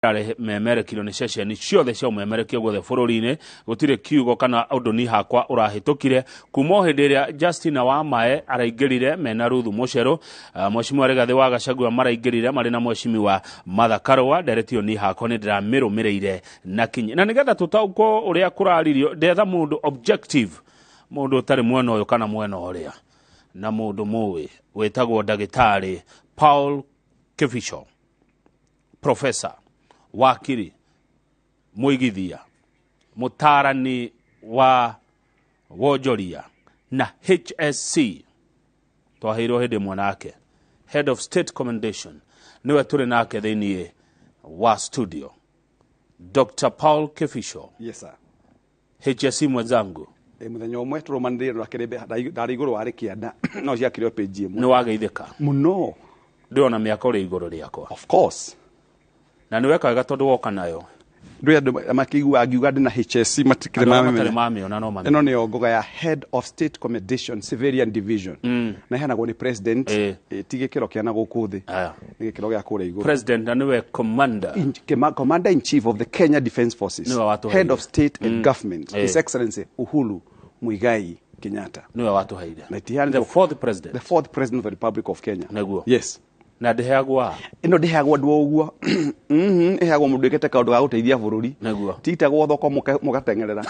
Memerekio nĩ ceceni ciothe cia ũmemerekia guothe bũrũri-inĩ. Gũtirĩ kiugo kana ũndũ ni hakwa ũrahĩtũkire kuma o hĩndĩ ĩrĩa Justina Wamae araingĩrire mena Ruthu Mũcerũ, Mheshimiwa Rigathĩ wa Gachagua maraingĩrire marĩ na Mheshimiwa Martha Karũa. Ndereti ĩyo ni hakwa nĩ ndĩramĩrũmĩrĩire na kinyi, na nĩgetha tũtaũkwo ũrĩa kũraririo, ndetha mũndũ objective, mũndũ ũtarĩ mwena ũyũ kana mwena ũrĩa, na mũndũ mũĩ wĩtagwo ndagĩtarĩ Paul Kibicho, professor, wakiri, mũigithia, mũtaarani wa wonjoria na HSC. Twaheirwo hĩndĩ ĩmwe nake head of state commendation, nĩwe tũrĩ nake thĩinĩ wa studio, Dr. Paul Kibicho. Yes, sir. HSC mwenzangu. Mũthenya ũmwe tũrũmanĩrĩire ndakĩrĩ ndarĩ igũrũ warĩ kĩanda no ciakire o page ĩmwe. Nĩ wageithĩka. Mũno. Ndĩrona mĩaka ũrĩ igũrũ rĩakwa. Of course. Na nĩ weka wega tondũ woka nayo. Ndũĩ andũ makĩigua angiuga ndĩ na HSC matikĩrĩ. Andũ arĩa matarĩ mamĩmenya. mamĩona no mamĩona. Ĩno nĩyo ngoga ya Head of State Commendation Civilian Division na ĩheanagwo nĩ president. Ti gĩkĩro kĩa na gũkũ thĩ. Aya. Nĩ gĩkĩro gĩa kũrĩa igũrũ. President na nĩwe commander. Commander in Chief of the Kenya Defence Forces, Nĩwe watũheire. Head of State and Government, His Excellency Uhuru Muigai Kenyatta. Nĩwe watũheire. Na itiheanĩtwo- The fourth president. The fourth president of the Republic of Kenya. Nĩguo. Yes. Na ndĩheagwo a Ĩno ndĩheagwo andũ o ũguo. Ĩheagwo mũndũ wĩkĩte kaũndũ ga gũteithia bũrũri. Nĩguo. Titagwo thoko mũgateng'erera.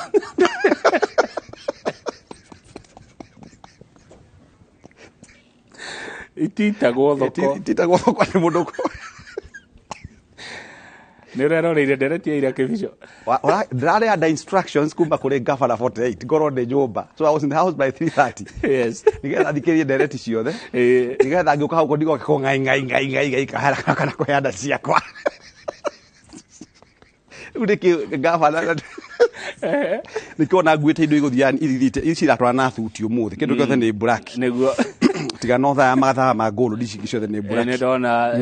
Ititagwo thoko. Titagwo thoko nĩ mũndũ Nĩ ũreroreire ndereti ya ira, Kĩbico? Ndĩrarĩ under instructions kuma kũrĩ Governor 48 ngorwo ndĩ nyũmba, so I was in the house by 3:30 nĩgetha thikĩrĩrie ndereti ciothe, nĩgetha ngĩũka hau ndigoke kũ ngai ngai ngai ngai ngai kahara kana kũheana ciakwa. Rĩu nĩkĩ gavana nĩkĩo ona nguĩte indo igũthiaga ithithite ici iratwara na thuti ũmũthĩ, kĩndũ gĩothe nĩ black. Tiga no thaa mathaa ma gold, ici ingĩ ciothe nĩ Nĩ black. ndona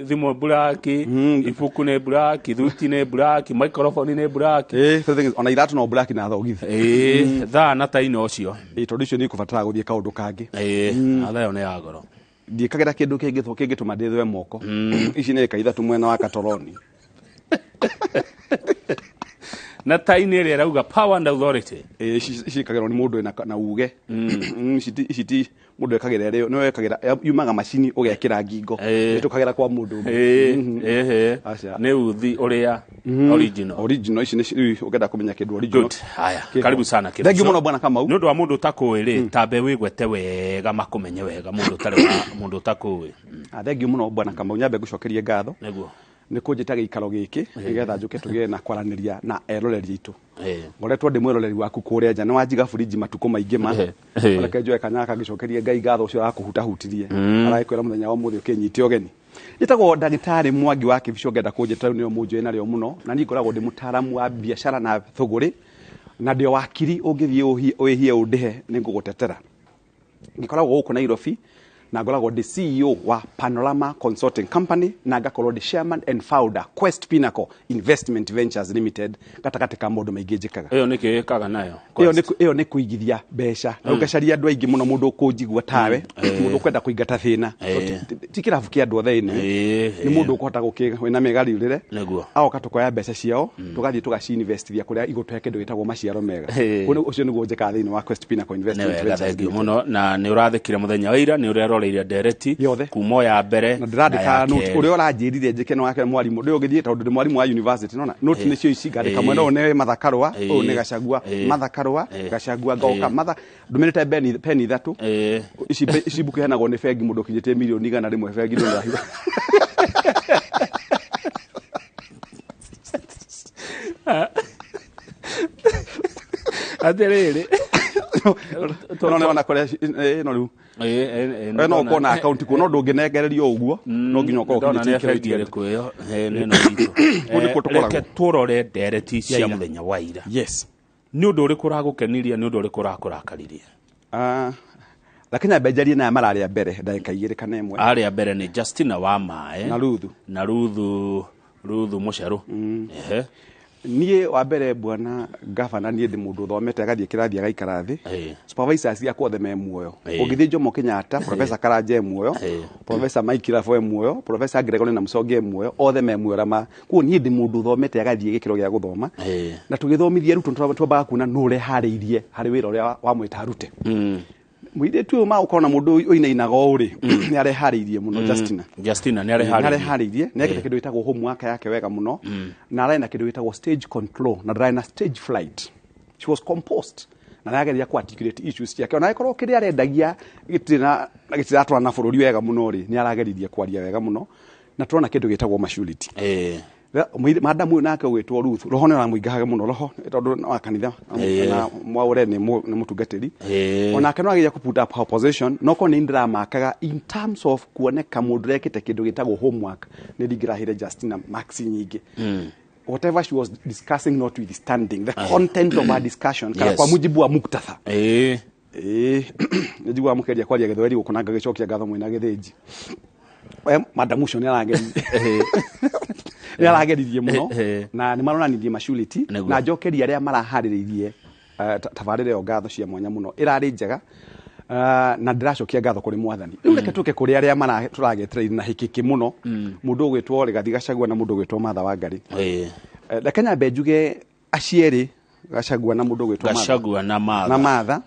thimũ buraki, ibuku nĩ buraki, thuti nĩ buraki, microphone nĩ buraki. So the thing is, ona iratũ no black na thogithi. Thaa na taino ũcio. Tondũ icio nĩ ikũbatara gũthiĩ kaũndũ kangĩ. Na thaa ĩyo nĩ ya goro. Ndiĩkagĩra kĩndũ kĩngĩ kĩngĩtũma ndĩthwe moko. Ici nĩ ĩka ithatũ mwena wa katoroni. Na taini ĩrĩa ĩrauga power and authority. Ici ĩkagĩrwo nĩ mũndũ wĩna na uge. Ici ti mũndũ ekagĩra ĩrĩ nĩwe wekagĩra, yumaga macini ũgekĩra ngingo. Ĩtũkagĩra kwa mũndũ ũngĩ. Ĩĩ, Aca. Nĩ uthi ũrĩa original. Original ici nĩ rĩu ũngĩenda kũmenya kĩndũ original. Good. Haya, Kĩho. karibu sana, Kĩbico. Thank you mũno, bwana Kamau. Nĩ ũndũ wa mũndũ ũtakũĩ rĩ, tambe wĩgwete wega makũmenye wega, mũndũ ũtarĩ wa mũndũ ũtakũĩ. Ah, thank you mũno, bwana Kamau. Nyambe ngũcokerie ngatho Nĩguo. Nĩ kũnjĩta gĩikaro gĩkĩ nĩgetha njũke tũgĩe na kwaranĩria na eroreri aitũ. Ngoretwo ndĩ mwĩroreri waku kũrĩa nja, nĩ wanjiga buriji matukũ maingĩ ma. Reke njoe kanya gaka ngĩcokerie Ngai ngatho ũcio ũrakũhutahutirie aragĩkwĩra mũthenya wa ũmũthĩ ũkĩnyite ũgeni. Njĩtagwo ndagĩtarĩ Mwangi wa Kĩbico, ngenda kũnjĩta rĩu nĩyo mũnjũĩ narĩo mũno, na niĩ ngoragwo ndĩ mũtaaramu wa biacara na thũgũrĩ, na ndĩ o wakiri ũngĩthiĩ wĩhie ũndĩhe nĩ ngũgũtetera. Ngĩkoragwo gũkũ Nairobi na ngoragwo ndĩ CEO wa Panorama Consulting Company, na ngakorwo ndĩ chairman and founder Quest Pinnacle Investment Ventures Limited, gatagatĩ ka maũndũ maingĩ njĩkaga. Ĩyo nĩ kĩ ĩkaga nayo? Ĩyo nĩ kũigithia mbeca na ũgacaria andũ aingĩ mũno, mũndũ ũkũnjigua tawe, mũndũ ũkwenda kũingata thĩna. So, ti kĩrabu kĩa andũ othe ĩnĩ, nĩ mũndũ ũkũhota gũkĩ wĩna mĩgariũrĩre. Agoka tũkoya mbeca ciao tũgathiĩ tũgaciinvestithia kũrĩa igũtũhe kĩndũ gĩtagwo maciaro mega. Ũcio nĩguo njĩkaga thĩinĩ wa Quest Pinnacle Nĩ Investment wega. Ventures Thengiũ Limited. mũno, na nĩ ũrathĩkire mũthenya wa ira, nĩ ũreroreire ndereti Yothe. kuma o ya mbere Na na ndĩrandĩka ya note kerĩ. ũrĩa ũranjĩrire njĩke no wake mwarimũ ndĩ ũgĩthiĩ, tondũ ndĩ mwarimũ wa university nona note nĩcio ici ngandĩka. Mwena ũyũ nĩ Martha Karũa, ũyũ nĩ Gachagua, Martha Karũa, Gachagua, ngoka Martha ndũmĩrĩte peni ithatũ. Ici mbuku iheanagwo nĩ bengi, mũndũ ũkinyĩtie mirioni 100 bengi ndũrahitha. Atĩrĩrĩ. No nĩ wona kũrĩa ĩno rĩu we no ũkorwo na akaunti kuo, no ndũngĩnengererio ũguo, no nginya ũkorwo Ndona ũkinyĩtie nĩ ikĩro bengi itiganĩte. ĩrĩkũ ĩyo? Nĩ ĩno itũ. Kũu nĩkuo tũkoragwo. Reke tũrore ndereti cia ira. mũthenya wa ira. Yes. Nĩ ũndũ ũrĩkũ ũragũkenirie, nĩ ũndũ ũrĩkũ ũrakũrakaririe? Ah, lakini nyambe njarie naya mararĩa mbere ndagĩka igĩrĩ kana ĩmwe. Arĩa mbere nĩ Justina wa Mae Na Ruthu. Na Ruthu Mũcerũ. Ehe. Niĩ wa mbere bwana gavana, niĩ ndĩ mũndũ ũthomete agathiĩ kĩrathi agaikara thĩ. Supervisors ciakwa othe me muoyo. Ũngĩthiĩ Jomo Kenyatta, Professor Karanja e muoyo, Professor Mike Irabo e muoyo, Professor Gregory na Musonge e muoyo, othe me muoyo rama. Koguo niĩ ndĩ mũndũ ũthomete agathiĩ gĩkĩro gĩa gũthoma. Na tũgĩthomithia arutwo twambaga kuona nũ ũreharĩirie harĩ wĩra ũrĩa wamwĩta arute. Mũirĩtu ũyũ magũkorwo na mũndũ ũinainaga ũũ rĩ, nĩ areharĩirie mũno Justina. Justina nĩ areharĩirie. Nĩ areharĩirie, nĩ ekĩte kĩndũ gĩtagwo homework yake wega mũno, na ararĩ na kĩndũ gĩtagwo stage control, na ndararĩ na stage flight. She was composed na arageria ku articulate issues ciake, ona angĩkorwo kĩrĩa arendagia gĩtirĩ na gĩtiratwarana na bũrũri wega mũno rĩ, nĩ arageririe kwaria wega mũno, na tũrona kĩndũ gĩtagwo maturity. Madamu ũyũ nake ũgwĩtwo Ruth, roho nĩ ũramũingahaga mũno, roho tondũ nĩ wa kanitha na Mwaũre nĩ mũtungatĩri. Onake no ageria kũ put up her position, no korwo nĩ ndĩramakaga in terms of kuoneka mũndũ ũrekĩte kĩndũ gĩtagwo homework, nĩ ndingĩraheire Justina marks nyingĩ. Whatever she was discussing notwithstanding the content of her discussion, kana kwa mujibu wa muktatha. Nĩ njiguaga mũkĩgeria kwaria gĩthweri gũkũ na ngagĩcokia ngatho mwĩna gĩthĩnji. Madamu ũcio nĩ arageririe. Nĩ arageririe mũno na nĩ maronanirie maturity, na njokeria arĩa maraharĩrĩirie tabarĩra ĩyo ngatho cia mwanya mũno, ĩrarĩ njega. Na ndĩracokia ngatho kũrĩ mwathani. Rĩu reke tũke kũrĩ arĩa tũragetereire na hĩkĩkĩ mũno, mũndũ ũgwĩtwo Rigathi Gachagua na mũndũ ũgwĩtwo Martha Wangari. Reke nyambe njuge aciarĩ Gachagua na mũndũ ũgwĩtwo Martha. Gachagua na Martha. Na Martha.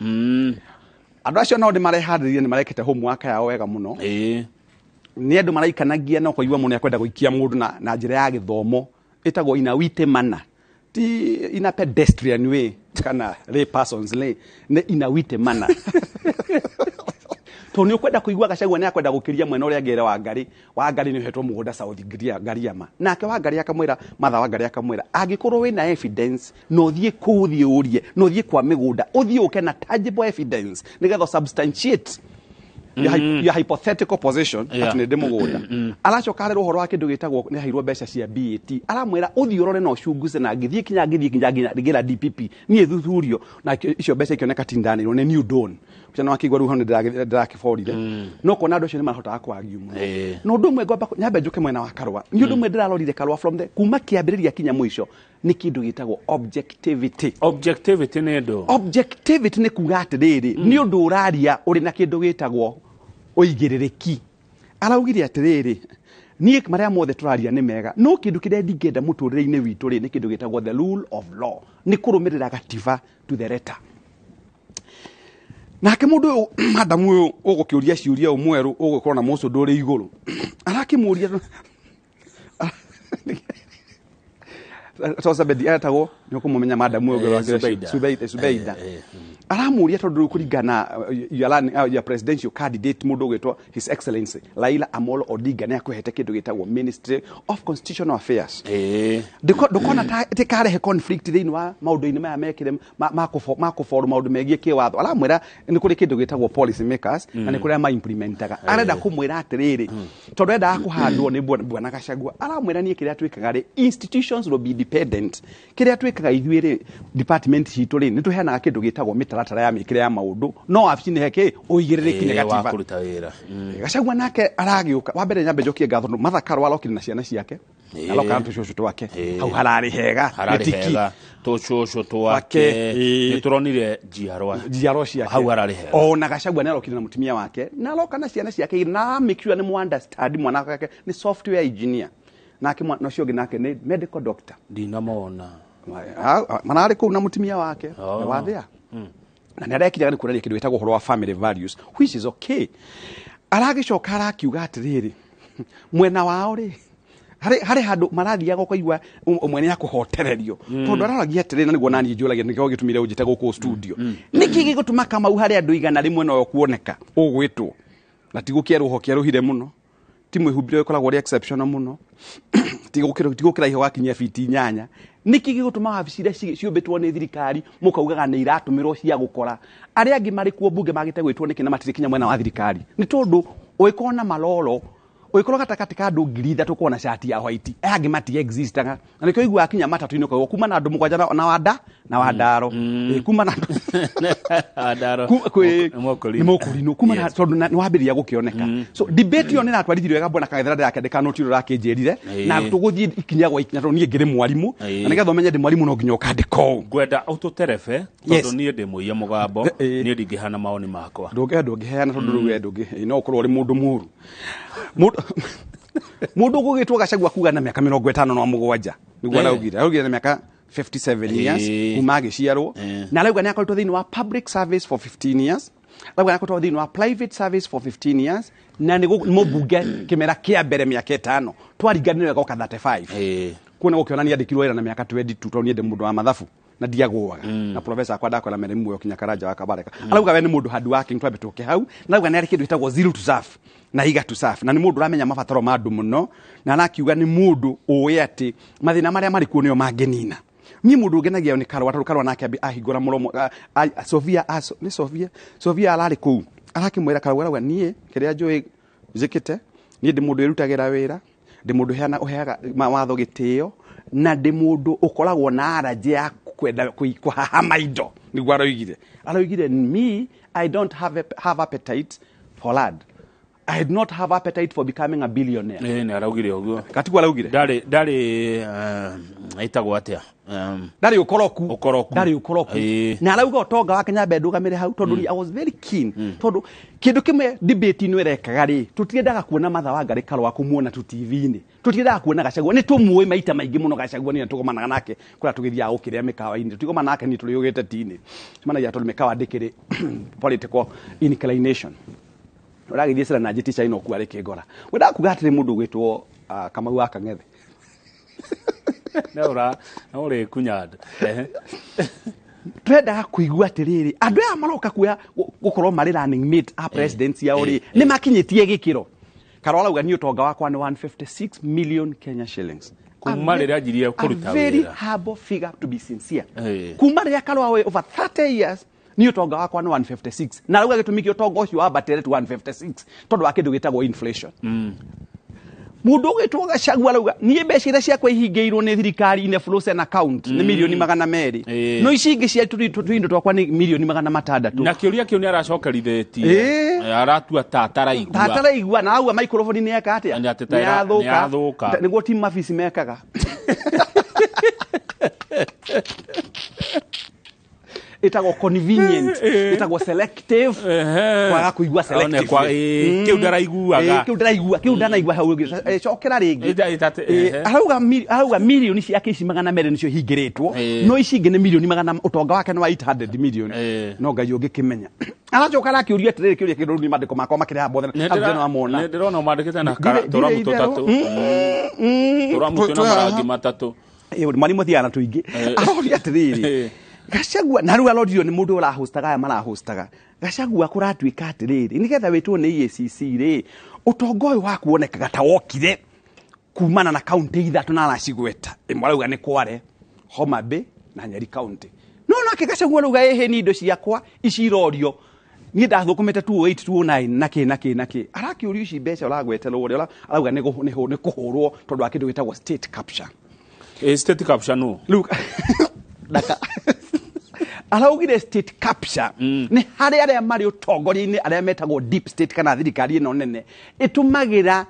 Andũ acio nao nĩ mareharĩrĩirie, nĩ marekĩte homework yao wega mũno. Nĩ andũ maraikanagia na ũkaigua mũndũ nĩakwenda gũikia mũndũ na njĩra ya gĩthomo ĩtagwo in a witty manner, ti in a pedestrian way kana lay persons lay, nĩ in a witty manner. Tondũ nĩ ũkwenda kũigua Gachagua nĩ akwenda gũkĩria mwena ũrĩa angĩ Wangari. Wangari nĩ ũhetwo mũgũnda South Gariama. Nake Wangari akamwĩra, Martha Wangari akamwĩra, angĩkorwo wĩna evidence, na ũthiĩ kũu ũthiĩ ũrie, na ũthiĩ kwa mĩgũnda, ũthiĩ ũke na tangible evidence nĩgetha substantiate your hypothetical position atĩ nĩ ndĩ mũgũnda. Aracoka arerwo ũhoro wa kĩndũ gĩtagwo nĩ aheirwo mbeca cia BAT, aramwĩra ũthiĩ ũrore na ũcunguce, na ngĩthiĩ kinya ngĩthiĩ kinya nginya ngĩra DPP niĩ thuthurio, na icio mbeca ikĩoneka ti ndanĩirwo nĩ New Dawn. Ũcio nĩ wakĩigua rĩu hau nĩ ndĩrakĩborire. No kuona andũ acio nĩ marahotaga kwargue mũno. Na ũndũ ũmwe ngwamba nyambe njũke mwena wa Karũa, nĩ ũndũ ũmwe ndĩrarorire Karũa from the kuma kĩambĩrĩria kinya mũico, nĩ kĩndũ gĩtagwo objectivity. Objectivity nĩ ndũ? Objectivity nĩ kuga atĩrĩrĩ, nĩ ũndũ ũraria ũrĩ na kĩndũ gĩtagwo ũigĩrĩrĩki. Araugire atĩrĩrĩ, niĩ marĩa mothe tũraria nĩ mega, no kĩndũ kĩrĩa ndingĩenda mũtũrĩre-inĩ witũ rĩ, nĩ kĩndũ gĩtagwo the rule of law, nĩ kũrũmĩrĩra gatiba to the letter. Nake mũndũ ũyũ madamu ũyũ ũgũkĩũria ciũria ũyũ mwerũ ũgũkorwo na mũcũndũ ũrĩ igũrũ, arakĩmũria Tosabedi etagwo, nĩ ũkũmũmenya madamu ũyũ Zubeida. Zubeida. Aramũria tondũ rĩu kũringana na your presidential candidate mũndũ ũgwĩtwo His Excellency Raila Amolo Odinga nĩ akũhete kĩndũ gĩtagwo Ministry of Constitutional Affairs. Ndũkona ta tĩkarehe conflict thĩinĩ wa maũndũ-inĩ maya mekire ma kũboru maũndũ megiĩ kĩwatho. Aramwĩra nĩ kũrĩ kĩndũ gĩtagwo policy makers na nĩ kũrĩ arĩa ma-implementaga. Arenda kũmwĩra atĩrĩrĩ, tondũ endaga kũhandwo nĩ bwana Gachagua, aramwĩra niĩ kĩrĩa twĩkaga rĩ, institutions will be independent. Kĩrĩa twĩkaga ithuĩ rĩ, department citũ rĩ, nĩ tũheanaga kĩndũ gĩtagwo mĩtaratara ya mĩkĩre ya maũndũ, no wabici nĩ he kĩ ũigĩrĩrĩki nĩ Wa gatiba. kũruta wĩra. Gachagua nake aragĩũka, wa mbere nyambe njokie ngatho tondũ Martha Karua arokire na ciana ciake, aroka na tũcũcũ twake. Hau hararĩ hega, Hararĩ gĩtiki. hega, tũcũcũ twake. Wake, Nĩ tũronire njiarwa. Njiarwa ciake. Hau hararĩ hega. Ona Gachagua nĩ arokire na mũtumia wake, na aroka na ciana ciake, na make sure nĩ mu understand mwana wake nĩ software engineer. Nake mwana ũcio ũngĩ nake nĩ medical doctor. Ndinamona. Mararĩ kũu na mũtumia wake. Nĩ wathĩa. Na nĩ arekire nĩ kuonania kĩndũ gĩtagwo ũhoro wa family values, which is okay. Aragĩcoka arakiuga atĩrĩrĩ, mwena wao rĩ, harĩ handũ marathiaga ũkaigua ũmwe nĩ akũhotererio. Tondũ aroragia atĩrĩrĩ, na nĩguo naniĩ njũragia, nĩkĩo gĩtũmire ũnjĩte gũkũ studio. Nĩkĩ gĩgũtũma Kamau harĩ andũ 100 no kuoneka ũgwĩtwo? Na ti gũkĩerũho kĩerũhire mũno, ti mwĩhumbĩre ũkoragwo ũrĩ exceptional mũno, ti gũkĩraiha wakinyia biti 8. Nĩkĩ gĩgũtũma wabici iria ciũmbĩtwo nĩ thirikari mũkaugaga nĩ iratũmĩrwo cia gũkora? Arĩa angĩ marĩ kuo mbunge magĩte gwĩtwo nĩkĩ na matirĩ kinya mwena wa thirikari? Nĩ tondũ ũngĩkorwo na maroro Ũgĩkorwo gatagatĩ ka andũ 3,000 kuona cati ya white, aya angĩ mati existaga. Na nĩkĩo ũiguaga kinya matatũ-inĩ ũkaigua kuma na andũ 7 na wanda na wandaro. Kuma na Wandaro. Nĩ mũkũrinũ kuma na tondũ nĩ wambĩrĩria gũkĩoneka. So debate ĩyo nĩ ĩratwarithirio wega mbona Kang'ethe ndĩrakĩandĩka noti ũrĩa ũrakĩnjĩrire, na tũgũthiĩ ikinya gwa ikinya tondũ niĩ ngĩrĩ mwarimũ, na nĩgetha ũmenye ndĩ mwarimũ no nginya ũkandĩka ũũ. Ngwenda ũtũterebe tondũ niĩ ndĩ mũiya mũgambo, niĩ ndingĩhana mawoni makwa. Ndũngĩheana tondũ rĩu we ndũngĩ, no ũkorwo ũrĩ mũndũ mũru. Mũndũ ũgũgĩtwo Gachagua kuga na mĩaka 57 nĩguo araugire. Araugire na mĩaka 57 years kuma agĩciarwo, na arauga nĩ akoretwo thĩinĩ wa public service for 15 years, arauga nĩ akoretwo thĩinĩ wa private service for 15 years, na nĩ mũmbunge kĩmera kĩa mbere mĩaka 5 twaringanire wega oka 35. Kuona gũkĩonania andĩkirwo wĩra na mĩaka 22 tondũ niĩ ndĩ mũndũ wa mathabu na ndiagũaga, na professor akwa ndakwĩra mere muoyo kinya Karanja wa Kabareka. Arauga we nĩ mũndũ hard working, twambe tũke hau, na arauga nĩ arĩ kĩndũ gĩtagwo zero to serve na eager to serve, na nĩ mũndũ ũramenya mabataro ma andũ mũno, na arakiuga nĩ mũndũ ũĩ atĩ mathĩna marĩa marĩ kuo nĩo mangĩnina. Niĩ mũndũ ũngenagia nĩ Karũa, tondũ Karũa nake ahingũra mũromo, Sofia, nĩ Sofia, Sofia ararĩ kũu, arakĩmwĩra Karũa, arauga niĩ kĩrĩa njũĩ njĩkĩte, niĩ ndĩ mũndũ wĩrutagĩra wĩra, ndĩ mũndũ ũheaga mawatho gĩtĩo, na ndĩ mũndũ ũkoragwo na allergy ya kwenda kũhahama indo, nĩguo aroigire. Aroigire, me, I don't have appetite for land. I do not have appetite for becoming a billionaire. Nĩ araugire ũguo. Katiguo araugire? Ndarĩ, ĩtagwo atĩa? Ndarĩ ũkoroku. Ũkoroku. Ndarĩ ũkoroku. Na arauga ũtonga wake nyambe ndũgamĩre hau, tondũ I was very keen. Tondũ kĩndũ kĩmwe debate ĩno ĩrekaga rĩ, tũtiendaga kuona Martha Wangari Karũa kũmuona tu TV-inĩ. Tũtiendaga kuona Gachagua. Nĩ tũmũĩ maita maingĩ mũno Gachagua, nĩ tũgomanaga nake kũrĩa tũgĩthiaga gũkĩrĩa mĩkawa-inĩ. Tũtigomanaga nake nĩ tũrĩũgĩte tinĩ. Tũmanagia tondũ mĩkawa ndĩkĩrĩ political inclination. Ũragĩthiĩ cira na njĩti China ũkua rĩkĩ ngora. Wendaga kuga atĩrĩ mũndũ ũgwĩtwo Kamau wa Kang'ethe. No ũrĩkunya nda. Twendaga kũigua atĩrĩrĩ, andũ aya maroka kuoya gũkorwo marĩ running mate a president yao rĩ, nĩ makinyĩtie gĩkĩro. Karũa arauga niĩ ũtonga wakwa nĩ 156 million Kenya shillings. Kuma rĩrĩa anjirie kũruta A very wĩra. humble figure to be sincere. Kuma rĩrĩa Karũa wĩ over 30 years, niĩ ũtonga wakwa nĩ 156. Na arauga gĩtũmi kĩa ũtonga ũcio wambatĩre tu 156 tondũ wa kĩndũ gĩtagwo inflation. Mũndũ ũgwĩtwo Gachagua arauga niĩ mbeca iria ciakwa ihingĩirwo nĩ thirikari in a frozen account nĩ mirioni 200. No ici ingĩ cia tũindo twakwa nĩ mirioni 600. Na kĩũria kĩu nĩ aracokerithĩtie. Aratua ta ataraigua. Ta ataraigua, na arauga microphone nĩ eka atĩa? Nĩ atĩ ta Nĩ yathũka. nĩ yathũka. Nĩguo team mabici mekaga. Ĩtagwo convenient, ĩtagwo selective, kwaga kũigua selective. Kĩu ndaraiguaga. Kĩu ndaraigua, kĩu ndanaigua hau ũngĩ. Cokera rĩngĩ. Ĩta, Arauga mirioni ciake ici 200 nĩcio ihingĩrĩtwo. No ici ingĩ nĩ mirioni magana, ũtonga wake nĩ wa 800 million. No Ngai ũngĩkĩmenya. Aracoka arakĩũria atĩrĩrĩ, kĩũria kĩndũ rĩu nĩ maandĩko makwa makĩrĩ haha mothe, Nĩ arutwo nĩ wamona. ndĩrona ũmandĩkĩte na Ndirĩ tũramu itherũ. tũtatũ. Tũramu twĩna marangi matatũ. Mwarimũ athiaga na tũingĩ. Aroria atĩrĩrĩ, Gachagua, na rĩu arorio nĩ mũndũ ũrahostaga aya marahostaga. Gachagua kũratuĩka atĩrĩrĩ, nĩgetha wĩtwo nĩ EACC rĩ, ũtonga ũyũ waku wonekaga ta wokire kumana na kaunti ithatũ na aracigweta. Ĩmwe arauga nĩ Kware, Homa Bay na Nyeri kaunti. No nake Gachagua arauga ĩhĩ ni indo ciakwa ici irorio. Niĩ ndathũkũmĩte 208, 209 na kĩ, na kĩ, na kĩ. Arakĩũrio ici mbeca ũragweterwo ũrĩa, arauga nĩ kũhũrwo tondũ wa kĩndũ gĩtagwo state capture. State capture no? Rĩu, ndaka. Araugire state capture nĩ harĩ arĩa marĩ ũtongoria-inĩ arĩa metagwo deep state kana thirikari ĩno nene ĩtũmagĩra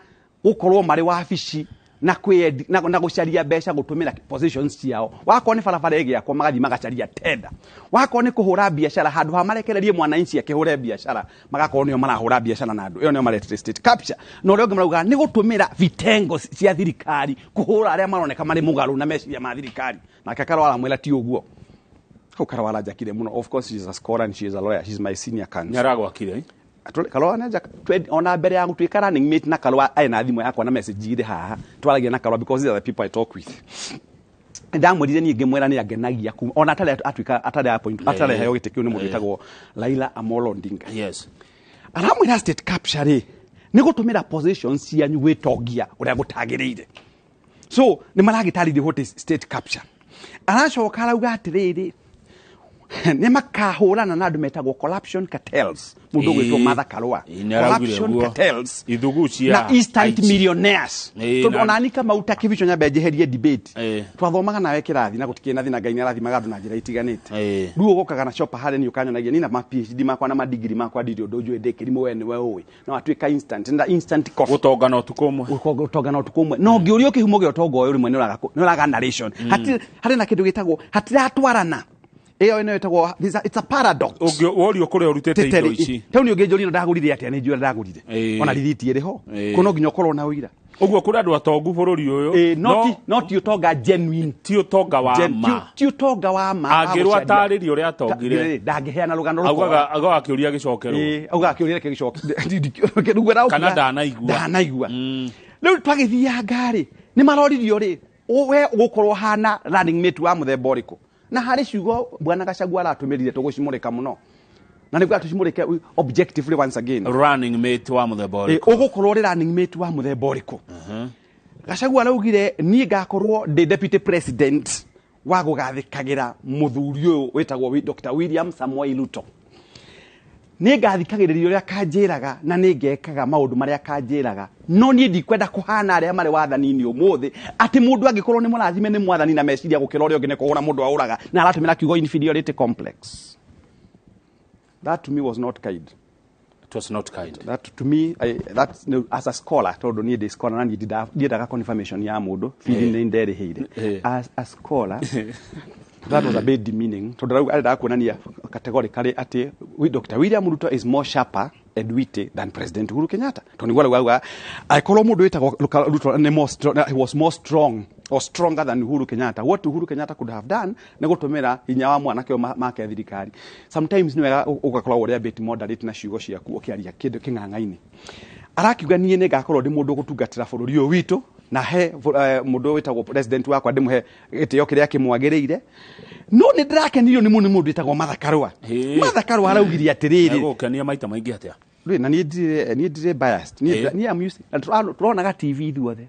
gũkorwo marĩ wabici na kwĩendi, na gũcaria mbeca gũtũmĩra positions ciao. Wakorwo nĩ barabara ĩgĩakwo magathiĩ magacaria tender. Wakorwo nĩ kũhũra biacara handũ ha marekererie mwananchi akĩhũre biacara magakorwo nĩo marahũra biacara na andũ. Ĩyo nĩyo maretire state capture. Na ũrĩa ũngĩ marauga nĩ gũtũmĩra vitengo cia thirikari kũhũra arĩa maroneka marĩ mũgarũ na meciria ma thirikari. Nake Karũa aramwĩra ti ũguo. Hau Karũa aranjakire mũno. Of course she is a scholar and she is a lawyer. She is my senior counsel. Nĩ aragwakire? Karũa nĩ njaka, ona mbere ya gũtuĩka running mate na Karũa arĩ na thimũ yakwa na message irĩ haha. Twaragia na Karũa because these are the people I talk with. Ndamwĩrire niĩ ngĩmwĩra nĩ angenagia kuma ona atarĩ atuĩka, atarĩ appoint, atarĩ heo gĩtĩ kĩu nĩ mũndũ wĩtagwo Raila Amolo Odinga. Aramwĩra state capture rĩ, nĩ gũtũmĩra positions cianyu gwĩtongia ũrĩa gũtagĩrĩire. So nĩ maragĩtarĩria what is state capture. Aracoka arauga atĩrĩrĩ, Nĩ makahũrana na andũ metagwo corruption cartels, mũndũ ũgwĩtwo Martha Karua, corruption cartels, ithugu cia na instant millionaires. Tondũ ona Kamau ta kĩbico nyambe njeherie debate, twathomaga nawe kĩrathi na gũtikĩrĩ na thĩna, Ngai nĩ arathimaga andũ na njĩra itiganĩte. Rĩu ũgokaga na chopper harĩa niĩ ũkanyonagia niĩ na ma PhD makwa na ma degree makwa ndirĩ ũndũ njũĩ, ndĩ kĩrimũ we nĩwe ũĩ, na watuĩka instant, na instant coffee, gũtonga na ũtukũ ũmwe, gũtonga na ũtukũ ũmwe. No ngĩũrio kĩhumo gĩa ũtonga ũyũ rĩmwe nĩ ũraga narration, harĩ na kĩndũ gĩtagwo hatiratwarana. Ĩyo ĩno ĩtagwo it's a paradox. Ũngĩũrio kũrĩa ũrutĩte indo ici, tau nĩ ũngĩnjũria ndagũrire atĩa, nĩ njũĩ ndagũrire, ona rithiti ĩrĩ ho, kũ no nginya ũkorwo na ũira. Ũguo kũrĩ andũ atongu bũrũri ũyũ, no ti ũtonga genuine, ti ũtonga wa ma, ti ũtonga wa ma. Angĩrwo atarĩrie ũrĩa atongire, ndangĩheana rũgano. Augaga akĩũria gĩcokerwo, augaga akĩũria gĩcokerwo, kana ndanaigua, ndanaigua. Rĩu twagĩthianga rĩ, nĩ maroririo rĩ, we ũgũkorwo hana running mate wa mũthemba ũrĩkũ? Na harĩ ciugo bwana Gachagua aratũmĩrire tũgũcimũrĩka mũno, na nĩguo tũcimũrĩke objectively once again. Running mate wa mũthemba ũrĩkũ? Ũgũkorwo ũrĩ running mate wa mũthemba ũrĩkũ? Gachagua araugire niĩ ngakorwo ndĩ deputy president wa gũgathĩkagĩra mũthuri ũyũ wĩtagwo Dr. William Samoei Ruto. Nĩ ngathikagĩrĩria ũrĩa kanjĩraga na nĩ ngekaga maũndũ marĩa kanjĩraga, no niĩ ndikwenda kũhana arĩa marĩ wathani-inĩ ũmũthĩ, atĩ mũndũ angĩkorwo nĩ mũrathime nĩ mwathani na meciria gũkĩra ũrĩa ũngĩ nĩ kũhũra mũndũ ahũraga, na aratũmĩra kiugo inferiority complex. That to me was not kind. It was not kind. That to me, as a scholar, tondũ niĩ ndĩ scholar na niĩ ndiendaga confirmation ya mũndũ, feeling nĩ nderĩhĩire. As a scholar, that was a bit demeaning. Tondũ rĩu arendaga kuonania categorically atĩ Dr. William Ruto is more sharper and witty than President Uhuru Kenyatta. Tondũ nĩguo arauga angĩkorwo mũndũ wĩtagwo Ruto nĩ more, he was more strong or stronger than Uhuru Kenyatta. What Uhuru Kenyatta could have done nĩ gũtũmĩra hinya wa mwanake ũyũ make thirikari. Sometimes nĩ wega ũgakorwo ũrĩ a bit moderate na ciugo ciaku ũkĩaria kĩndũ kĩng'ang'a-inĩ. Arakiuga niĩ nĩ ngakorwo ndĩ mũndũ ũgũtungatĩra bũrũri ũyũ witũ, na he mũndũ wĩtagwo president wakwa ndĩmũhe gĩtĩo kĩrĩa kĩmwagĩrĩire. No nĩ ndĩrakenirio nĩ mũndũ wĩtagwo Martha Karua. Martha Karua araugire atĩrĩrĩ, egũkenia maita maingĩ atĩa? Rĩ, na niĩ ndirĩ biased, niĩ am used, tũronaga TV ithuothe.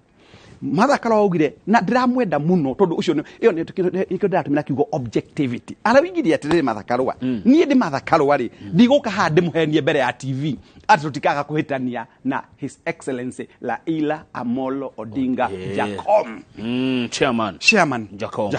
Martha Karua augire na ndĩramwenda mũno tondũ ũcio ĩyo nĩkĩo ndĩratũmĩra kiugo objectivity. Araugire atĩrĩrĩ Martha Karua, niĩ ndĩ Martha Karua rĩ, ndigũka haha ndĩmũhenie mbere ya TV atĩ tũtikaga kũhĩtania na His Excellency Raila Amolo Odinga Jacom. Chairman Jacom.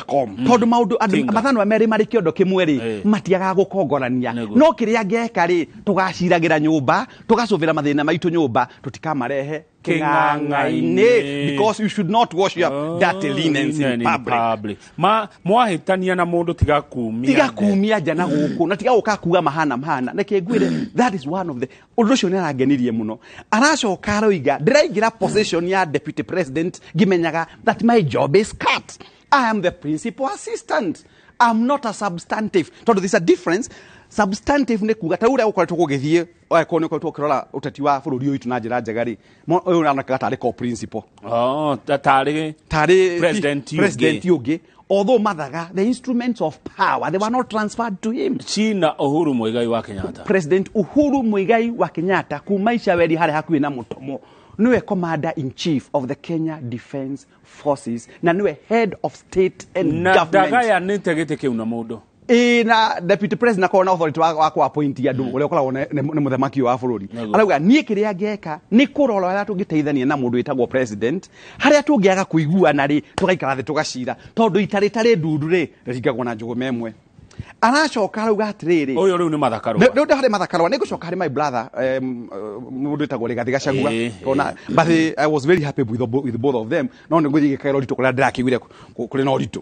Tondũ maũndũ andũ mathanwa merĩ marĩ kĩondo kĩmwe rĩ, matiagaga gũkongorania. No kĩrĩa ngeka rĩ, tũgaciragĩra nyũmba, tũgacũvĩra mathĩna maitũ nyũmba, tũtikamarehe kĩng'ang'a-inĩ, because you should not wash your dirty linens in public. Ma mwahĩtania na mũndũ tiga kumia, tiga kumia nja na gũkũ, na tiga gũka kuga mahana mahana. Nĩkĩ ngwĩre, that is one of the ũndũ ũcio nĩ arangenirie mũno. Aracoka aroiga ndĩraingĩra position ya deputy president ngĩmenyaga that my job is cut. I am the principal assistant. I'm not a substantive. Tondũ there's a difference. Substantive nĩ kuga ta ũrĩa ũkoretwo gũgĩthiĩ, angĩkorwo nĩ ũkoretwo ũkĩrora ũteti wa bũrũri ũyũ witũ na njĩra njega rĩ, ũyũ ũronekaga tarĩ co principal. Tarĩ president ũngĩ. Although Mathaga, the instruments of power, they were not transferred to him. China Uhuru Muigai wa Kenyatta. President Uhuru Muigai wa Kenyatta kuma Icaweri harĩa hakuhĩ na Mũtomo, niwe commander in chief of the Kenya Defence Forces na niwe head of state and government. Na ndagayanĩte gĩtĩ kĩu na mũndũ. Na deputy president akorwo na authority wa ku appoint andũ ũrĩa ũkoragwo nĩ mũthamaki wa bũrũri. Arauga niĩ kĩrĩa ngeka nĩ kũrora harĩa tũngĩteithania na mũndũ wĩtagwo president, harĩa tũngĩaga kũiguana rĩ, tũgaikara thĩ tũgacira, tondũ ita rĩtarĩ ndundu rĩ, rĩringagwo na njũgũma ĩmwe. Aracoka arauga atĩrĩrĩ, ũyũ rĩu nĩ Martha Karua. Rĩu harĩ Martha Karua, nĩ ngũcoka harĩ my brother mũndũ wĩtagwo Rigathĩ Gachagua. Ona but I was very happy with both of them. No nĩ ngũthiĩ gĩkaĩra ũritũ kũrĩa ndĩrakĩiguire kũrĩ na ũritũ.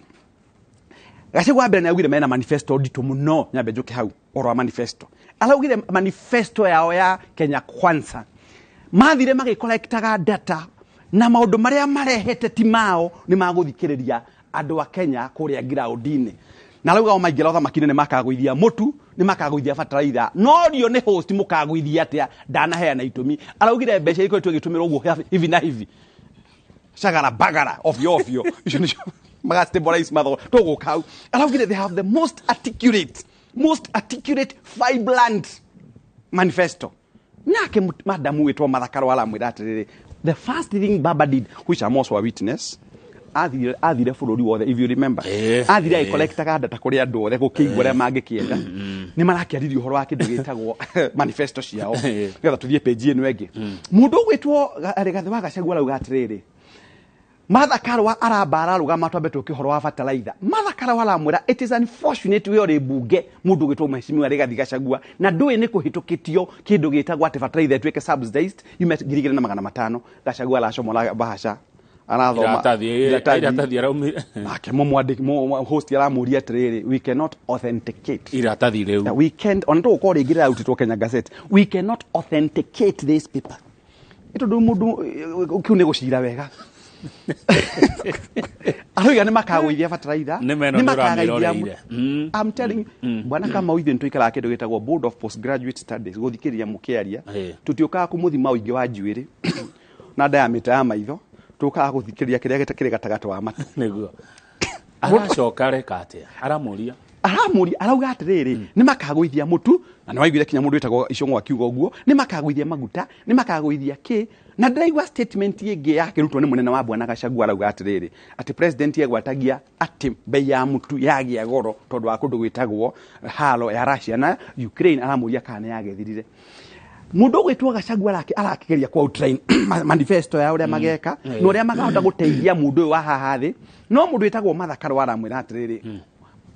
Gachagua mbere nĩaugire mena manifesto nditũ mũno, nyambe njũke hau ũhoro wa manifesto. Araugire manifesto yao ya Kenya Kwanza mathire magĩcollectaga data na maũndũ marĩa marehete ti mao nĩ magũthikĩrĩria andũ a Kenya kũrĩa ground-inĩ. Na arauga o maingĩra ũthamaki-inĩ nĩ makagũithia mũtu, nĩ makagũithia bataraitha, no rio nĩ host mũkagũithia atĩa, ndanaheana itũmi. Araugire mbeca ikoretwo igĩtũmĩrwo ũguo hivi na hivi, shagara bagara ovyo ovyo, icio nĩcio magastabilize matho tũgũka hau. Araugire they have the most articulate vibrant manifesto. Nake madamu wĩtwo Martha Karua aramwĩra atĩrĩrĩ, the first thing Baba did, which I'm also a witness, Athire bũrũri wothe, if you remember. Athire agĩcollectaga data kũrĩ andũ othe gũkĩigua ũrĩa mangĩkĩenda. Nĩ marakĩaririe ũhoro wa kĩndũ gĩtagwo manifesto ciao. Nĩgetha tũthiĩ page ĩno ĩngĩ. Mũndũ ũgwĩtwo Rigathĩ wa Gachagua arauga atĩrĩrĩ, Martha Karua aramba ararũgama, twambe tũke ũhoro wa fertilizer. Martha Karua aramwĩra it is unfortunate we ũrĩ mbunge, mũndũ ũgwĩtwo Mheshimiwa Rigathi Gachagua, na ndũĩ nĩ kũhĩtũkĩtio kĩndũ gĩtagwo atĩ fertilizer ĩtuĩke subsidized yume 2500. Gachagua aracomora bahasha, arathoma iratathi. Iratathi. Iratathi araumire. Nake mũmwandĩki host aramũria atĩrĩrĩ, we cannot authenticate iratathi rĩu. We can't, ona tũgũkorwo rĩngĩ rĩrarutĩtwo Kenya Gazette, we cannot authenticate this paper. Tondũ mũndũ kĩu nĩ gũcira wega, arauga nĩ makagũithia bataraitha. Nĩ meno nĩ makagaithia nĩ ũramĩroreire. I'm telling you, bwana Kamau, ithuĩ nĩtũikaraga kĩndũ gĩtagwo Board of Postgraduate Studies gũthikĩrĩria mũkĩaria. Tũtiũkaga kũmũthima ũingĩ wa njuĩrĩ na diameter ya maitho, tũkaga gũthikĩrĩria kĩrĩa kĩrĩ gatagatĩ wa matũ. Nĩguo aracoka reka atĩa aramũria. Aramũria, arauga atĩrĩrĩ, nĩ makagũithia mũtu, na nĩ waiguire kinya mũndũ wĩtagwo Icũng'wa akiuga ũguo, nĩ makagũithia maguta, nĩ makagũithia kĩ. Na ndĩraigua statement ĩngĩ yakĩrutwo nĩ mũnene wa bwana Gachagua, arauga atĩrĩrĩ, atĩ president egwatagia atĩ bei ya mũtu yagĩa goro tondũ wa kũndũ gwĩtagwo haro ya Russia na Ukraine. Aramũria kana nĩ yagĩthirire. Mũndũ ũgwĩtwo Gachagua arakĩgeria ku outline manifesto ya ũrĩa mageka na ũrĩa makahota gũteithia mũndũ ũyũ wa haha thĩ. No mũndũ wĩtagwo Martha Karua aramwĩra atĩrĩrĩ,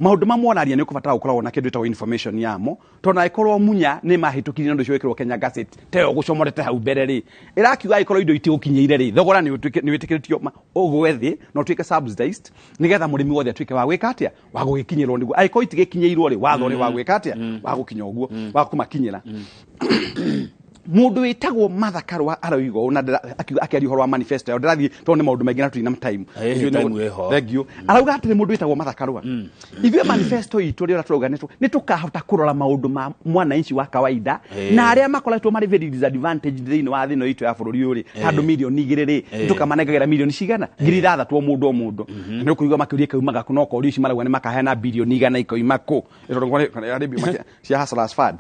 maũndũ mamwe ũraria nĩ ũkũbatara gũkoragwo na kĩndũ gĩtagwo information yamo, tondũ angĩkorwo munya nĩ mahĩtũkirie na ũndũ ũcio wĩkĩrwo Kenya Gazette teyo gũcomorete hau mbere rĩ, ĩrakiuga angĩkorwo indo itigũkinyĩire rĩ, thogora nĩ wĩtĩkĩrĩtio ũgwe thĩ na ũtuĩke subsidized, nĩgetha mũrĩmi wothe atuĩke wa gwĩka atĩa, wa gũgĩkinyĩrwo nĩguo. Angĩkorwo itigĩkinyĩirwo rĩ, watho nĩ wa gwĩka atĩa, wa gũkinya ũguo, wa kũmakinyĩra. Mũndũ wĩtagwo Martha Karua aroiga ũũ na akĩaria ũhoro wa manifesto yao, ndĩrathiĩ tondũ nĩ maũndũ maingĩ na tũrĩ na time. Time ĩho. Thank you. Arauga atĩrĩ mũndũ wĩtagwo Martha Karua, ithuĩ manifesto itũ rĩrĩa tũrauga nĩ tũkahota kũrora maũndũ ma mwananchi wa kawaida na arĩa makoretwo marĩ very disadvantaged thĩinĩ wa thĩ ĩno itũ ya bũrũri ũyũ rĩ, ta andũ 2 mirioni rĩ, tũkamanengagĩra mirioni cigana, 6,000 o mũndũ o mũndũ. Na nĩ ũkũigua makĩũria ĩkaumaga kũ, no korio ici marauga nĩ makaheana 100 bilioni ikoima kũ. Tondũ cia Hustlers Fund.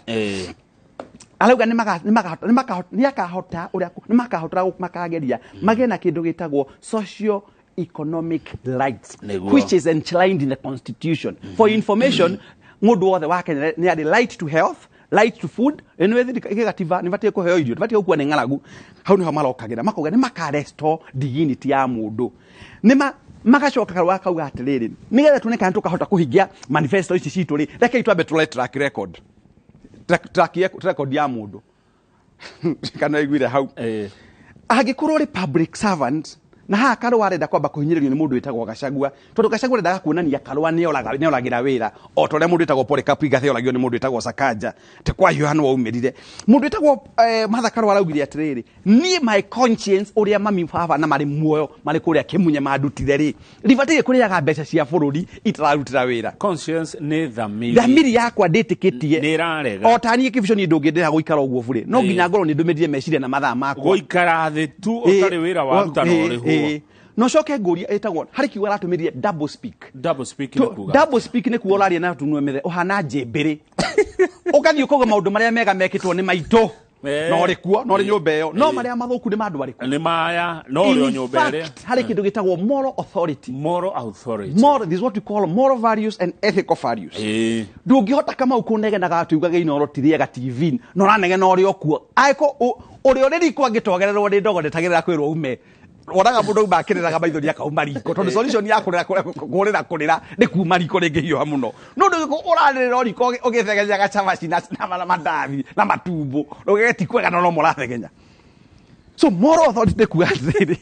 Arauga nĩ akahota ũrĩa nĩ makahota makageria magĩe na kĩndũ gĩtagwo socio economic rights, which is enshrined in the constitution. For information, mũndũ wothe wa Kenya nĩ arĩ right to health, right to food. Ĩno gĩgatiba nĩ batiĩ kũheo irio, ndibatiĩ gũkua nĩ ng'aragu. Hau nĩho marokagĩra makauga nĩ makarestore dignity ya mũndũ. Nĩ ma magacoka Karua akauga atĩrĩrĩ, nĩgetha tuone kana tũkahota kũhingia manifesto ici citũ rĩ, rekei twambe tũrore track record, track record ya mũndũ kana iguire hau. Angĩkorwo ũrĩ public servant, na haha Karua arenda kwamba kũhinyĩrĩrio nĩ mũndũ wĩtagwo Gachagua, tondũ Gachagua arendaga kuonania Karua nĩoragĩra wĩra o ta ũrĩa mũndũ wĩtagwo Polycarp Igathe oragio nĩ mũndũ wĩtagwo Sakaja te kwahiũha nĩ waumĩrire. Mũndũ wĩtagwo Martha Karua araugire atĩrĩrĩ, niĩ my conscience, ũrĩa mami baba na marĩ muoyo marĩ kũrĩa Kĩmunye mandutire rĩ, ndibataire kũrĩaga mbeca cia bũrũri itararutĩra wĩra. Conscience nĩ thamiri. Thamiri yakwa ndĩtĩkĩtie. Nĩ ĩrarega. O ta niĩ kĩbico, niĩ ndũngĩndĩra gũikara ũguo burĩ, no nginya ngorwo nĩ ndũmĩrire meciria na mathaa makwa. Gũikara thĩ tu ũtarĩ wĩra waruta na ũrĩhwo. No coke ngũria ĩtagwo harĩ kiugo aratũmĩrire, double speak. Double speak nĩ kuga? Double speak nĩ kuga ũraria na tunue methe ũhana njĩmbĩrĩ, ũgathiĩ ũkauga maũndũ marĩa mega mekĩtwo nĩ maitũ no ũrĩ kuo, no ũrĩ nyũmba ĩyo, no marĩa mathũku nĩ ma andũ arĩkũ? Nĩ maya no ũrĩ o In nyũmba ĩrĩa. fact, harĩ kĩndũ gĩtagwo moral authority. Moral authority. Moral, this is what we call moral values and ethical values. Ndũngĩhota Kamau kũnegenaga tuugage Inooro ti rĩega TV na ũranegena ũrĩ o kuo, angĩkorwo ũrĩa ũrĩ riko angĩtogererwo nĩ ndogo ndetagĩrĩra kwĩrwo ume. Wonaga mũndũ auma akĩrĩraga maithori akauma riko, tondũ solution ya kũrĩra kũrĩra kũrĩra nĩ kuma riko rĩngĩhiũha mũno. No ndũngĩkorwo ũrarĩrĩra o riko ũgĩthegenyaga cabaci na mandathi na matumbo, ndũgege ti kwega, no no mũrathegenya. So moral authority nĩ kuga atĩrĩrĩ,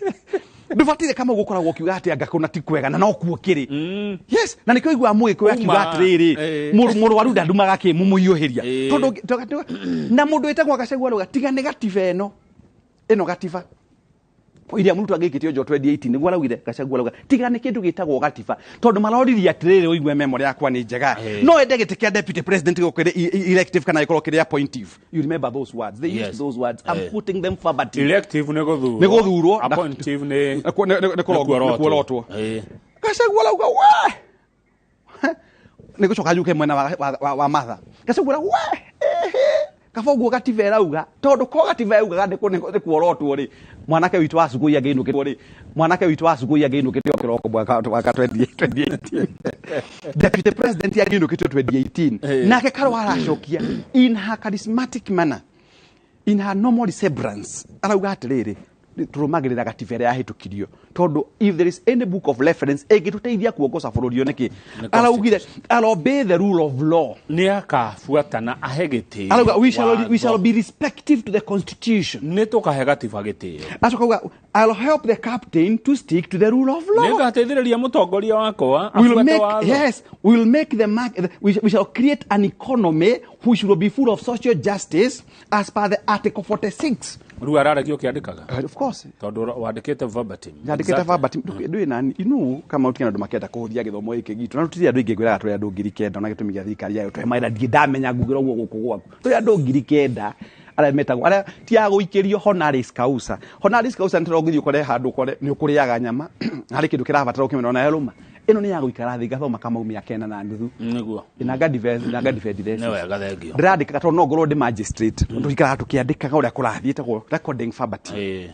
ndũbataire kama gũkoragwo ũkiuga atĩ anga kũna ti kwega na no kuo kĩrĩ. Yes, na nĩkĩo iguaga mũgĩkũyũ akiuga Uma, atĩrĩrĩ, mũrwaru ndandumaga kĩ mũmũhiũhĩria. Tondũ na mũndũ wĩtagwo Gachagua arauga tiga nĩ gatiba ĩno ĩno gatiba iria mũrutwo angĩikĩtio nja 2018, nĩguo araugire. Gachagua arauga tiga nĩ kĩndũ gĩtagwo gatiba, tondũ maroririe atĩrĩrĩ, ũigue memory yakwa nĩ njega, no ende gĩtĩ kĩa deputy president gũkĩrĩ elective kana gĩkorwo kĩrĩ appointive. You remember those words they used? Those words, I'm putting them verbatim. Elective nĩ gũthurwo. Nĩ gũthurwo. Appointive nĩ nĩ kuorotwo. Gachagua arauga we nĩ gũcoka njuke mwena wa Martha. Gachagua arauga we ehe, Kaba ũguo gatiba ĩrauga, tondũ ko gatiba yaugaga nĩ kuorotwo rĩ, mwanake witũ wa Sugoi angĩinũkĩtwo rĩ, mwanake witũ wa Sugoi angĩinũkĩtio kĩroko mwaka 2018. Deputy President angĩinũkĩtio 2018. Nake Karua aracokia in her charismatic manner, in her normal semblance, arauga atĩrĩrĩ, tũrũmagĩrĩra gatiba ĩrĩa yahĩtũkirio, tondũ if there is any book of reference ĩngĩtũteithia kuongoca bũrũri ũyũ nĩkĩ. Araugire, "I'll obey the rule of law." Nĩ akabuatana ahe gĩtĩo. Arauga we shall be respective to the constitution. Nĩ tũkahe gatiba gĩtĩo. Acoka auga, "I'll help the captain to stick to the rule of law." Nĩ ngateithĩrĩria mũtongoria wakwa We'll abuate make watho. Yes, we'll make the market, we shall create an economy which will be full of social justice as per the article 46. Rĩu ararekia ũkĩandĩkaga? Of course. Tondũ wandĩkĩte verbatim. Nyandĩkĩte verbatim. Ndũĩ nani inu kama ũtigana andũ makĩenda kũhũthia gĩthomo gĩkĩ gitũ, na tũtirĩ andũ aingĩ. Ngwĩraga tũrĩ andũ 9,000, na gĩtũmi gĩa thirikari yayo tũhe mawĩra, ndirĩ ndamenya ngugĩra ũguo gũkũ gwaku. Tũrĩ andũ 9,000 arĩa metagwo arĩa ti a gũikĩrio honoris causa. Honoris causa nĩ tũrongithio ũkore handũ ũkore nĩ ũkũrĩaga nyama, harĩ kĩndũ kĩrabatara ũkĩmenya ona yarũma. Ĩno nĩ ya gũikara thĩ ngathoma Kamau 950. Nĩguo. Na nga defend Nĩ wega, thengio. Ndĩrandĩkaga tondũ no ngorwo ndĩ magistrate, tũikaraga tũkĩandĩkaga ũrĩa kũrathiĩ, ĩtagwo recording verbatim.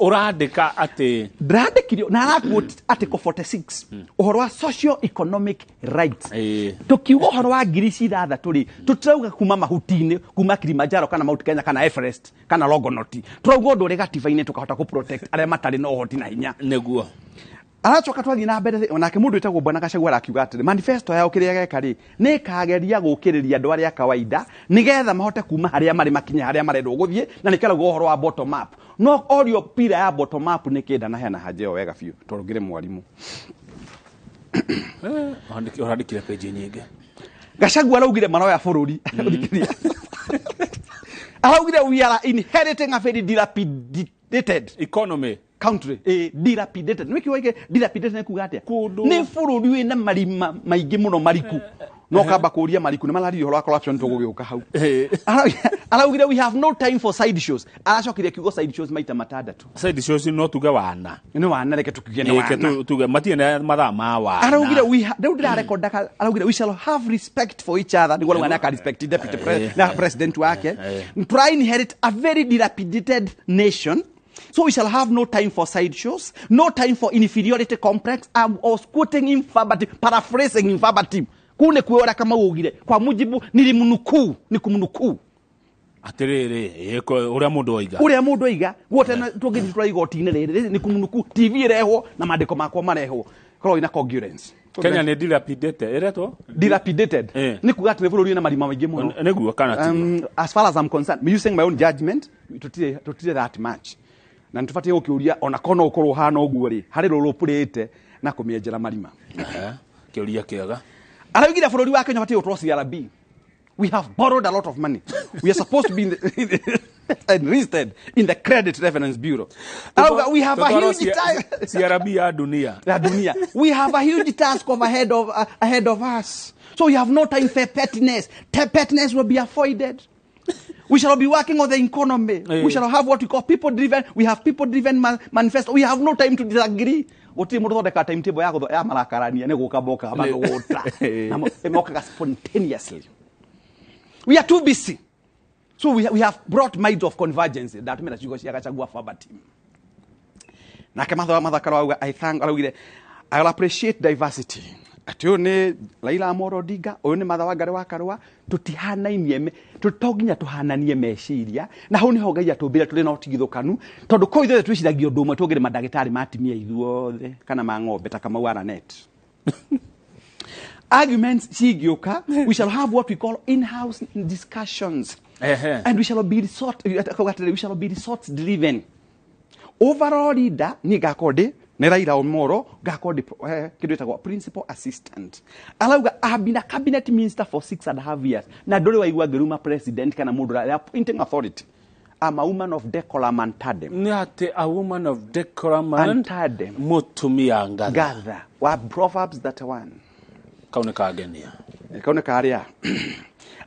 Ũrandĩka atĩ Ndĩrandĩkirio na araquote article 46, ũhoro wa socio economic rights. Tukiuga ũhoro wa 6,000 rĩ, tũtirauga kuma mahuti-inĩ, kuma Kilimanjaro kana Mount Kenya kana Everest kana Longonot. Tũrauga ũndũ ũrĩ gatiba-inĩ tũkahota kũ protect arĩa matarĩ na ũhoti na hinya. Aracoka twathiĩ na mbere, onake mũndũ wĩtagwo Bwana Gachagua arakiuga atĩrĩ, manifesto yao kĩrĩa geka rĩ, nĩ ĩkageria gũkĩrĩria andũ arĩa kawaida nĩgetha mahote kuma harĩa marĩ makinye harĩa marendwo gũthiĩ, na nĩ karauga ũhoro wa bottom up. No orio pira ya bottom up nĩ kĩnda naheana hanja ĩyo wega biũ tondũ ngĩrĩ mwarimũ. Ũrandĩkire page nyingĩ. Gachagua araugire maroya bũrũri. Thikĩrĩria. Araugire we are inheriting a very dilapidated economy country. Dilapidated nĩ kiugo gĩkĩ, dilapidated nĩ kuga atĩa? Kũndũ Nĩ bũrũri wĩna marima maingĩ mũno mariku, no kamba kũria mariku nĩ mararirie ũhoro wa corruption, tũgũgĩũka hau. Araugire we have no time for side shows. Aracokirie kiugo side shows maita matandatũ. Side shows no tuge wana. Nĩ wana, reke tukiuge nĩ Ĩke wana. Tuge matirĩ na mathaa ma wana. Araugire rĩu ndĩrarekondaga, araugire we shall have respect for each other, nĩguo rauga nĩ aka respect deputy na president wake. Try inherit a very dilapidated nation. So we shall have no time for side shows, no time for inferiority complex. I was quoting him verbatim, paraphrasing him verbatim. Kuu nĩ kuo ũrĩa Kamau augire, kwa mujibu nilimnukuu, ni kumnukuu. Atĩrĩrĩ, ũrĩa mũndũ oiga. Ũrĩa mũndũ oiga guote tũngĩthiĩ tũra igoti-inĩ rĩrĩ nĩ kumnukuu, TV ĩrehwo na maandĩko makwa marehwo, korwo ina congruence. Kenya nĩ dilapidated ĩretwo Dilapidated nĩ kuga atĩ nĩ bũrũri wĩna marima maingĩ mũno. Nĩguo kana tiguo? As far as I'm concerned, using my own judgment, tutire that much na nĩtũbatiĩ gũkĩũria ona korwo no ũkorwo ũhana ũguo rĩ, harĩ rũrũ ũpũrĩte na kũmĩenjera marima. Ehe, kĩũria kĩega. Araugire bũrũri wa Kenya ũbatiĩ gũtwarwo CRB. We have borrowed a lot of money. We are supposed to be enlisted in the Credit Reference Bureau. Arauga we have a Tũtwarwo huge time CRB ya dunia. Ya dunia. We have a huge task of ahead of us, so we have no time for pettiness. Pettiness will be avoided. We shall be working on the economy. We shall have what we call people driven, we have people driven manifesto. We have no time to disagree. Gũtirĩ mũndũ thondeka timetable ya ya marakarania, nĩ gũka mokaga magũgũta. Na mokaga spontaneously. We are too busy, so we have brought minds of convergence. Ndatũmĩra ciugo cia Gachagua verbatim. Nake Matho Mathakaro auga, I thank, araugire, "I will appreciate diversity," atĩ ũyũ nĩ Raila Amolo Odinga, ũyũ nĩ Martha Wangari wa Karũa. Tũtihanainie to nginya tũhananie meciria, na hau nĩho Ngai atũmbire tũrĩ na ũtigithũkanu, tondũ kũu ithuothe twĩciragia ũndũ ũmwe, tũngĩrĩ mandagĩtarĩ ma atumia ithuothe kana ma ng'ombe ta Kamau Aranet. Arguments cingĩũka, we shall have what we call in-house discussions and we shall be resort driven. Overall leader ni ngakorwo ndĩ nĩ Raila Omolo, ngakorwo ndĩ kĩndũ gĩtagwo principal assistant. Arauga, "I have been a cabinet minister for 6.5 years, na ndũrĩ waigua ngĩruma president kana mũndũ the appointing authority. I'm a woman of decorum and tandem." Nĩ atĩ a woman of decorum and And tandem. Mũtumia ngatha. Gatha wa Proverbs 31. Kau nĩ kangenia. Kau nĩ karĩa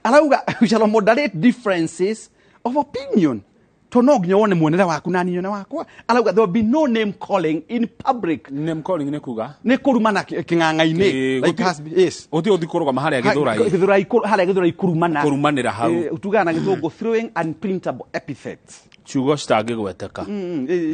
arauga we shall moderate differences of opinion. To no nginya wone muonere waku na niĩ nyone wakwa. Arauga there will be no name calling in public. Name calling nĩ kuga nĩ kũrumana kĩng'ang'a-inĩ. Like has been, yes. Ũthiĩ ũthiĩ kũrũgama harĩa Gĩthũrai. Gĩthũrai, harĩa Gĩthũrai kũrumana. Kũrumanĩra hau. Tugaga na Gĩthũngũ throwing unprintable epithets. Ciugo citangĩgweteka.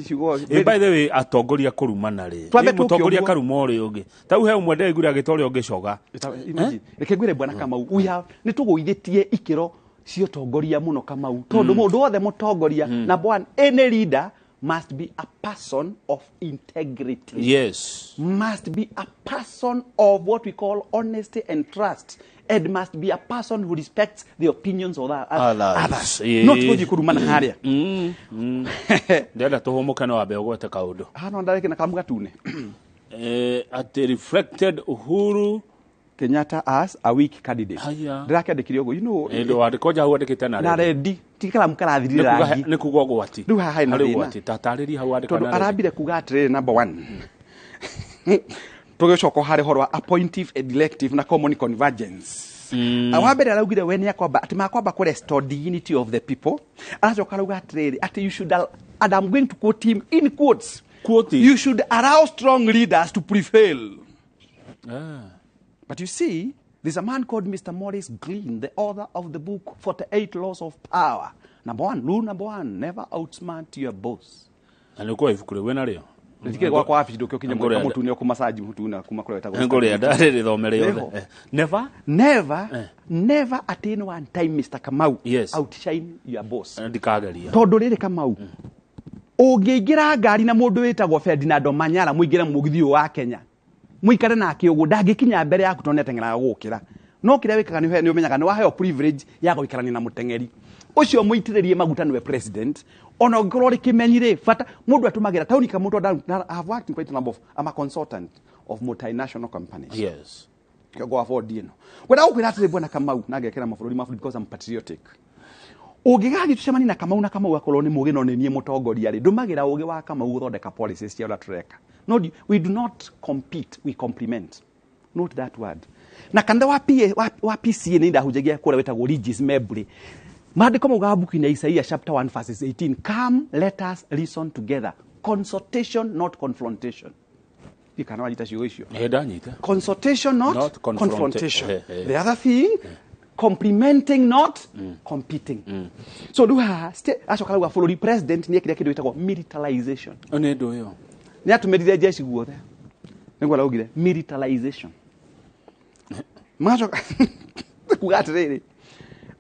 Ciugo. By the way, atongoria kũrumana rĩ. Twambe tũke Mũtongoria ũguo. karuma ũrĩa ũngĩ. Tau he ũmwe ndĩraiguire agĩta ũrĩa ũngĩ coga. Imagine. Reke ngwĩre bwana Kamau, we have nĩ tũgũithĩtie ikĩro cia ũtongoria mũno Kamau, tondũ mũndũ wothe mũtongoria, number one, any leader must be a person of integrity. Yes. Must be a person of what we call honesty and trust, and must be a person who respects the opinions of Others. others. Not gũthiĩ kũrumana harĩa. Ndĩrenda tũhũmũke no wambe ũgwete kaũndũ. Haha no ndareke na karamu gatune. Atĩ reflected Uhuru Kenyatta as a weak candidate. Haya. Ndĩrakĩandĩkire ũguo, you know. Ndũ wandĩko hau wandĩkĩte na na red. rendi ti karamu karathirire rangi. Nĩ kuga ũgwati. Rĩu haha hena Harĩ thĩna. ũgwati. Ta tarĩria hau wandĩka Tondũ na red. arambire kuga atĩrĩrĩ, number one, tũgĩcoka harĩ ũhoro wa appointive and elective na common convergence. Wa mbere araugire we nĩ akwamba atĩ makwamba kũ restore dignity of the people. Aracoka arauga atĩrĩrĩ atĩ you should and I'm going to quote him in quotes. Quote it. You should allow strong leaders to prevail. But you see, there's a man called Mr. Maurice Green, the author of the book 48 Laws of Power. Number one, rule number one, never outsmart your boss. Na nĩ ũkuoya ibuku rĩu wĩna rĩo? Rĩtikĩrĩ gwakwa wabici ndũkĩũkinya Ngũrĩa mũndũ mũtune ũkũmacaji mũtune kuma kũrĩa wĩtagwo. Ngũrĩa ndarĩrĩthome rĩothe. Nĩho. Never? Never, never at any one time, Mr. Kamau, Yes. outshine your boss. Ndikageria. Tondũ rĩrĩ Kamau, ũngĩingĩra ngari na mũndũ wĩtagwo Ferdinando Manyara mũingĩre mũgithi ũyũ wa Kenya, mũikare nake ũguo ndangĩkinya mbere yaku tondũ nĩateng'eraga gũgũkĩra. No kĩrĩa wĩkaga nĩ ũmenyaga nĩ waheo privilege ya gũikarania na mũteng'eri ũcio mũitĩrĩrie maguta nĩwe president. Ona ũngĩkorwo ũrĩ kĩmenyi rĩ, bata mũndũ atũmagĩra taũni kamũndũ. I have worked in quite a number of, I'm a consultant of multinational companies. Yes. Kĩongo wa bondi ĩno wenda gũkwĩra atĩrĩ bwana Kamau, na ngekĩra mabũrũri ma bũrũri because I'm patriotic. Ũngĩgathiĩ tũcemanie na Kamau na Kamau akorwo nĩ mũũgĩ no nĩ niĩ mũtongoria rĩ, ndũmagĩra ũgĩ wa Kamau gũthondeka policies cia ũrĩa tũreka. No, we do not compete, we complement. Note that word. Na kanitha wa, PA, wa PCA nĩ ndahunjagia kũrĩa wĩtagwo Regis Membry. Maandĩko maugaga buku-inĩ ya Isaia chapter 1 verses 18, come let us reason together, consultation not confrontation. Ndiũĩ kana wanyita ciugo icio. Ĩ, ndanyita. Consultation not, Not confrontation. Eh. The other thing, complementing not competing. So rĩu haha acoka rauga bũrũri president nĩ ekire kĩndũ gĩtagwo militarization. Nĩ ndũ ĩyo. Nĩ atũmĩrire jeshi guothe nĩguo araugire militarization. Magacoka kuga atĩrĩrĩ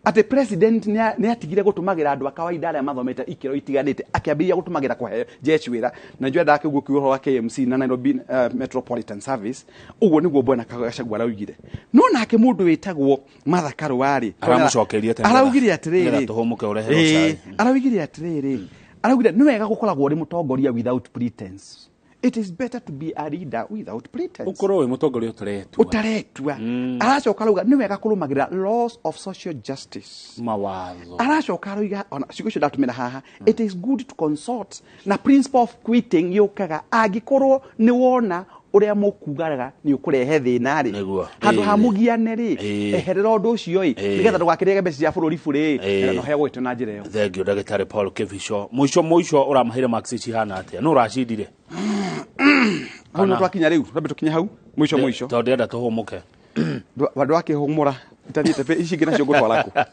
atĩ president nĩ atigire gũtũmagĩra andũ a kawaida arĩa mathomete ikĩro itiganĩte, akĩambĩrĩria gũtũmagĩra kũhe jeshi wĩra. Na njũĩ ndakĩguo kiugo ũhoro wa KMC na Nairobi Metropolitan Service. Ũguo nĩguo bwana Gachagua araugire. No nake mũndũ wĩtagwo Martha Karua rĩ, Aramũcokeria atĩ araugire atĩrĩrĩ, nĩgetha tũhũmũke ũreherwo cai. Araugire atĩrĩrĩ, araugire nĩ wega gũkoragwo ũrĩ mũtongoria without pretense. It is better to be a leader without pretense. Ũkorwo wĩ mũtongoria ũtaretua. Ũtaretua. Aracoka arauga nĩ wega kũrũmagĩrĩra laws of social justice. Mawatho. Aracoka aroiga ona ciugo icio ndatũmĩra haha, it is good to consult, na principle of quitting yũkaga angĩkorwo nĩ wona ũrĩa mũkugaga nĩ ũkũrehe thĩna rĩ, Nĩguo. handũ ha mũgiane rĩ, eherera ũndũ ũcio ĩ, nĩgetha ndũgakĩrĩage mbeca cia bũrũri burĩ na ũheagwo gĩtĩo na njĩra ĩyo. Thank you, ndagĩtarĩ Paul Kibicho. Mũico mũico ũramaheire marks cihana atĩa? Nũ ũracindire? Hau no twakinya rĩu, twambe tũkinye hau mũico mũico. Tondũ ndĩrenda tũhũmũke. Handũ wakĩhũmũra itathiĩte ici ingĩ nacio ngũtwara kũ?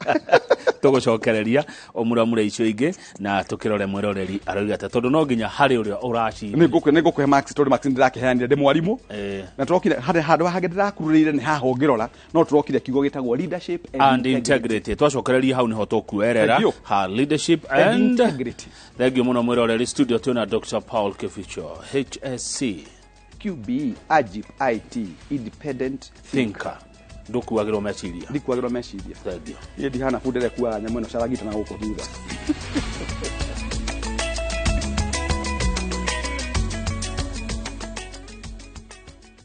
Tũgũcokereria ũmuramure icio ingĩ na tũkĩrore mwĩroreri arauga atĩa, tondũ no nginya harĩ ũrĩa ũracinda. Nĩ ngũkũhe marks tondũ marks nĩndĩrakĩheanire ndĩ mwarimũ. Na tũrokire harĩ handũ hangĩ ndĩrakururĩire nĩ haha ũngĩrora, no tũrokire kiugo gĩtagwo leadership and and integrity. Twacokereria hau niho tũkuerera Thank you. ha leadership and and integrity. Thank you mũno mwĩroreri. Studio twĩna Dr. Paul Kibicho, HSC, QB AGIP IT independent thinker. Ndũkuagĩrwo meciria. Ndikuagĩrwo meciria. Thank you. Niĩ ndihana bunda ĩrĩa ĩkuaga nyamũ ĩno caragita na gũkũ thutha.